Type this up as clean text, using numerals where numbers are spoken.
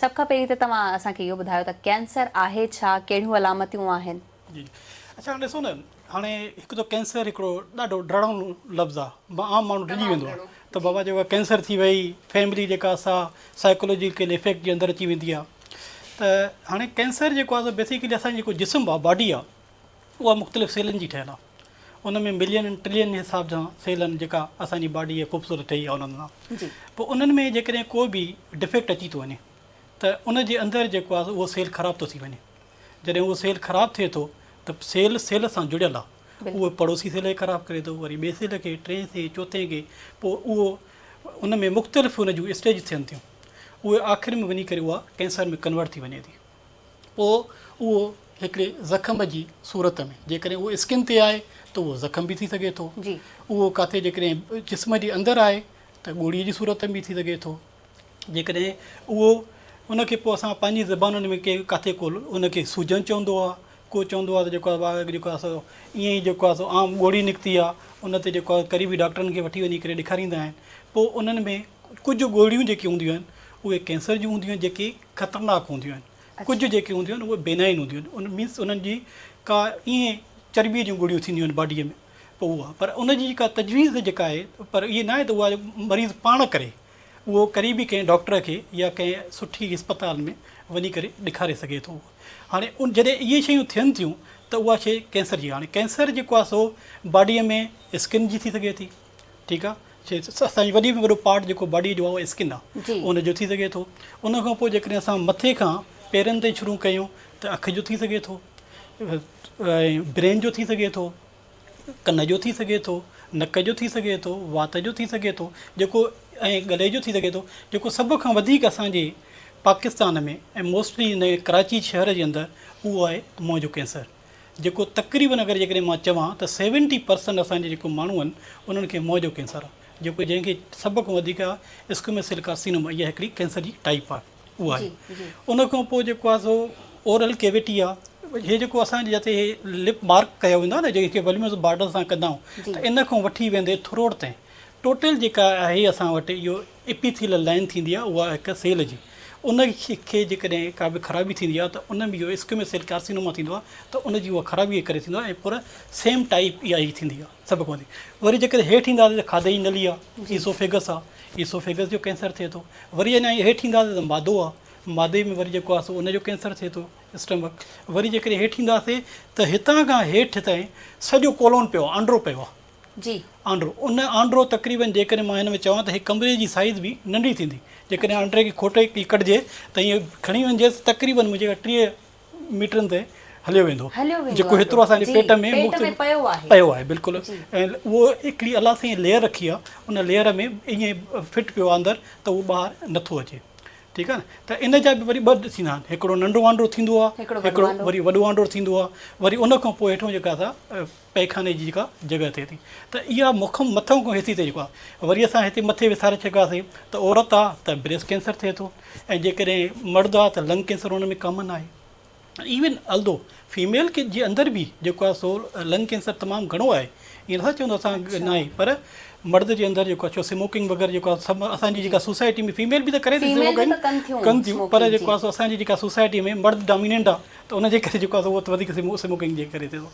سڀ کان پهرين ته توهان اسان کي اهو ٻڌايو ته ڪينسر آهي ڇا، ڪهڙيون علامتيون آهن؟ جي اڇا هاڻي ڏسو نه هاڻي هڪ ته ڪينسر هڪڙو ڏاڍو ڊراوڻو لفظ آ عام ماڻهو ڊڄي ويندو آ ته بابا جيڪو ڪينسر ٿي وئي فيملي جيڪا سا سائيڪولوجيڪل افيڪٽ جي اندر اچي ويندي آ ته هاڻي ڪينسر جيڪو آ سو بيسيڪلي اسان جو جيڪو جسم آ باڊي آ اها مختلف سيلن جي ٺهيل آهي. ان ۾ ملين ۽ ٽرلين جي حساب سان سيل آهن جيڪا اسان جي باڊي جي خوبصورت ٺهي آهي انهن سان. پوء انهن ۾ جيڪڏهن ڪو به ڊفيڪٽ اچي ٿو وڃي ته ان جي اندر جيڪو آهي اهو سيل خراب ٿو ٿي وڃي. جڏهن اهو سيل خراب ٿئي ٿو ته سيل سيل سان جڙيل آهي اهو پڙوسي سيل کي خراب ڪري ٿو وري ٻئي سيل کي ٽئين کي چوٿين کي پوء اهو ان ۾ مختلف ان جون اسٽيج ٿين ٿيون اهي آخر ۾ وڃي ڪري اها ڪينسر ۾ ڪنورٽ ٿي وڃي ٿي. پوء اهو هڪڙي زخم جي صورت ۾ جيڪڏهن اهو اسڪن تي آهي ته اهو زخم به ٿي سگهي ٿو. اهو ڪاٿي جيڪڏهن جسم جي اندر آهي ته ڳوڙهي جي صورت ۾ به ٿي سگهي ٿو. جيڪڏهن اهو ان کي پوء اسان پنهنجي زبانن ۾ ڪي ڪاٿي ڪو ان کي سوجن چوندو آهي، ڪو چوندو آهي ته جيڪو آهي جيڪو آهي سو ائين ئي جيڪو آهي سو عام ڳوڙهي نڪتي آهي ان تي جيڪو آهي قريبي ڊاڪٽرن کي وٺي وڃي ڪري ڏيکاريندا آهن. پوء انهن ۾ ڪجهه ڳوڙهيون جيڪي هونديون آهن اهي ڪينسر جون هونديون آهن جيڪي خطرناڪ هونديون آهن. ڪجهه جيڪي هونديون آهن اهي بينائن هونديون آهن ان مينس انهن جي ڪا ائين چرٻي جون ڳوڙهيون ٿينديون آهن باڊيء ۾ پوء اها پر ان جي جيڪا تجويز جيڪا آهي پر اهي ناهي ته اها مريض پاڻ ڪري اهو قريبي ڪنهن ڊاڪٽر کي يا ڪنهن سٺي اسپتال ۾ وڃي ڪري ڏيکاري سگهي ٿو هاڻي ان جڏهن اهي شيون ٿين ٿيون ته اها شي ڪينسر جي هاڻي ڪينسر جيڪو آهي سو باڊيء ۾ اسڪن جي ٿي سگهي ٿي ٺيڪ آ چي اسان جي وڏي ۾ وڏو پارٽ جيڪو باڊي جو آ اهو اسڪن آ ان جو ٿي سگهي ٿو ان کان پوء جيڪڏهن اسان مٿي کان پيرن تائين شروع ڪيون ته اک جو ٿي سگهي ٿو ۽ برين جو ٿي سگهي ٿو ڪن جو ٿي سگهي ٿو نڪ جو ٿي سگهي ٿو وات جو ٿي سگهي ٿو جيڪو ۽ ڳلي جو ٿي سگهي ٿو جيڪو سڀ کان وڌيڪ اسان جي پاڪستان ۾ ۽ موسٽلي هن ڪراچي شهر جي اندر اهو آهي منهن جو ڪينسر جيڪو تقريبن اگر جيڪڏهن مان چوان ته سيونٽي پرسنٽ اسان جي جيڪو ماڻهو آهن انهن کي منهن جو ڪينسر آهي جيڪو جنهن کي سڀ کان وڌيڪ آهي اسڪومس سيل ڪارسينوما اها هڪڙي ڪينسر جي ٽائيپ آهي اها آهي ان کان پوء جيڪو آهي سو اورل ڪيويٽي آهي هي جيڪو اسان جي جتي هي لپ مارڪ ڪيو ويندو آهي نه جنهن کي وليمز بارڊر سان ڪندا آهيون ته ان کان وٺي ويندي ٿروٽ تائين ٽوٽل جيڪا آهي اسان وٽ اهو اپيٿيلل لائن ٿيندي آهي اها هڪ سيل جي ان کي جيڪڏهن ڪا به خرابي ٿيندي آهي ته ان ۾ اهو اسڪيمس سيل ڪارسينوما ٿيندو آهي ته ان جي اها خرابي جي ڪري ٿيندو آهي ۽ پر سيم ٽائيپ اها ئي ٿيندي آهي سڀ کان وڌيڪ وري جيڪڏهن هيٺ اينداسين ته کاڌي جي نلي آهي ايسوفيگس آهي ايسوفيگس جو ڪينسر ٿئي ٿو وري اڃا هيٺ اينداسين ته مادو آهي مادي ۾ وري جيڪو آهي سو ان جو ڪينسر ٿئي ٿو اسٽمڪ وري جيڪڏهن هيٺ اينداسين ته هتان کان هيٺ تائين سڄو ڪولون پيو آهي آنڊرو پيو آهي جي. آنڊرو، ان آنڊرو تقريبن جيڪڏهن مان هن ۾ چوان ته هي ڪمري جي سائيز به ننڍي ٿيندي. جيڪڏهن آنڊري کي کوٽي ڪڍجي ته ائين کڻي وڃجي ته تقريبن منهنجي کان 30 ميٽرن تي هليو ويندو. هليو ويندو جيڪو هيترو آنڊرو. اسان جي جي، پيٽ ۾ پيٽ ۾ مختلف پيو آهي. پيو آهي بلڪل جي. ۽ اهو هڪڙي الله سائين ليئر رکي آهي ان ليئر ۾ ائين فٽ پيو آهي اندر ته اهو ٻاهر نٿو اچي. ٺيڪ آهي نه ته ان جا به وري ٻه ٿيندا آهن هڪڙو ننڍو آنڊرو ٿيندو آهي هڪڙو وڏو هڪڙو آنڊو. وري وڏو آنڊرو ٿيندو آهي وري ان کان پوء هيٺون جيڪا سا پئخاني جي جيڪا جڳهه ٿئي ٿي ته اها مک مٿئون کان هيسي تائين جيڪو آهي وري اسان هتي مٿي وساري ڇڏياسين ته عورت آ ته بريسٽ ڪينسر ٿئي ٿو ۽ جيڪڏهن مرد آ ته لنگ ڪينسر ان ۾ ڪامن آهي ايون الدو فيميل کي جي اندر به جيڪو آهي سو لنگ ڪينسر تمام گهڻو آهي ائين نٿا چون اسان ناهي پر مرد جي اندر جيڪو آهي ڇو سموڪنگ وغيره جيڪو آهي سڀ اسان جي جيڪا سوسائٽي ۾ فيميل به ته ڪري ٿي سموڪنگ ڪن ٿيون پر جيڪو آهي سو اسان جي جيڪا سوسائٽي ۾ مرد ڊاميننٽ آهي ته ان جي ڪري جيڪو آهي سو اهو وڌيڪ سموڪنگ جي ڪري ٿئي ٿو.